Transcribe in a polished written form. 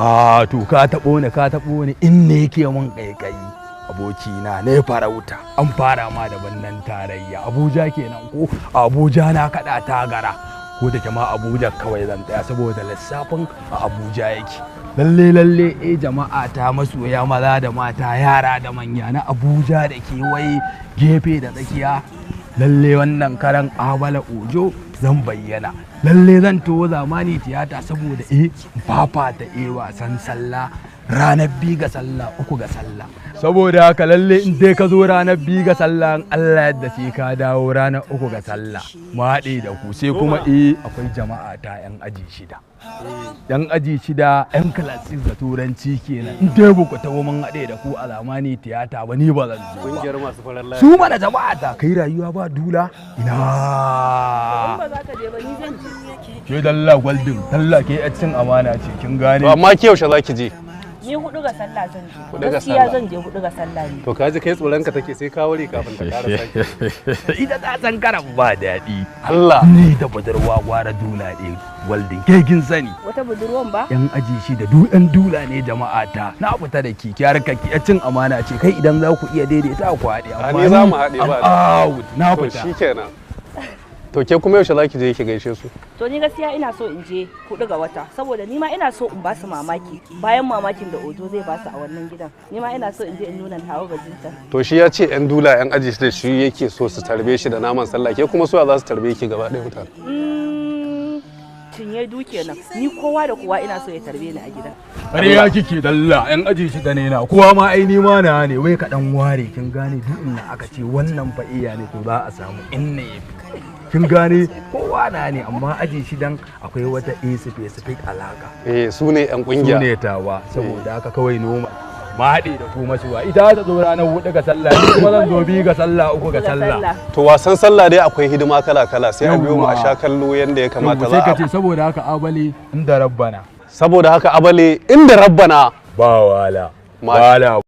A to, ka taɓo ni, ka taɓo ni. In ne yake mun ƙaiƙayi, abokina ne farauta. An fara ma da birnin tarayya Abuja kenan, ko Abuja na kaɗa tagara, ko da ma Abuja kawai zan tsaya saboda lissafin a Abuja yake. Lalle lalle, eh, jama'a ta masoya, maza da mata, yara da manya na Abuja da kewaye, gefe da tsakiya, lalle wannan karan Abala Ojo zan bayyana. Lalle zan to Zamani Tiyata saboda fafata wasan sallah ranar 2 ga sallah, 3 ga sallah. Saboda haka lalle in dai ka zo ranar 2 ga sallah, in Allah yadda sai ka dawo ranar 3 ga sallah, mu haɗe da ku. Sai kuma akwai jama'a ta yan aji 6, yan aji 6, yan class da turanci kenan. In dai ba ku taho mun haɗe da ku a Zamani Tiyata ba, ni ba zan zo ba. Kungiyar masu farar laya. Su mana jama'a ta kai rayuwa ba dula ina. In ba za ka je ba, ni zan je. Ke dalla gwaldin dalla, ke yar cin amana ce, kin gane? To, amma ke yaushe zaki je? Ni 4 ga sallah zan je. 4 ga Gaskiya sallah. zan je 4 ga sallah ne. To, ka ji kai tsoron ka take, sai ka ware kafin ta ƙara sake. Ita ta san karan ba daɗi. Allah. Ni da budurwa gwara dula ɗaya, gwaldin, ke kin sani. Wata budurwan ba? Yan aji shi da du yan dula ne jama'a ta. Na fita da ki harkar ki yar cin amana ce. Kai, idan za ku iya daidaita ku haɗe. A, ni za mu haɗe ba. I'm out, na To, fita. shikenan. To, ke kuma yaushe zaki je ki gaishe su? To, ni gaskiya ina so in je 4 ga wata saboda ni ma ina so in ba su mamaki bayan mamakin da Ojo zai ba su a wannan gidan. Ni ma ina so in je in nuna tawa bajinta. To, shi ya ce yan dula, yan aji da shi yake so su tarbe shi da naman sallah. Ke kuma suwa za su tarbe ki gaba ɗaya mutane? Cinye du kenan. Ni kowa da kowa ina so ya tarbe ni a gidan. Ƙarya kike dalla, yan aji shi da ne na kowa ma ai ni ma na ne. Wai ka dan ware, kin gane? Duk inda aka ce wannan fa iya ne, to za a samu inna yafi, kin gane? Kowa na ne, amma aji shidan akwai wata specific alaka. Eh, su ne yan Su kungiya. ne tawa. Saboda haka kawai noma ma haɗe da ku masuwa. Ita ta zo ranar 4 ga sallah, ni kuma zan zo 2 ga sallah, 3 ga sallah. To, wasan sallah dai akwai hidima kala kala, sai a biyo mu a Yawwa. sha kallo yanda ya kamata. Sai Za ka a ce saboda haka Abale, inda rabbana. Saboda haka Abale, inda rabbana. Ba wala. Masha. Wala.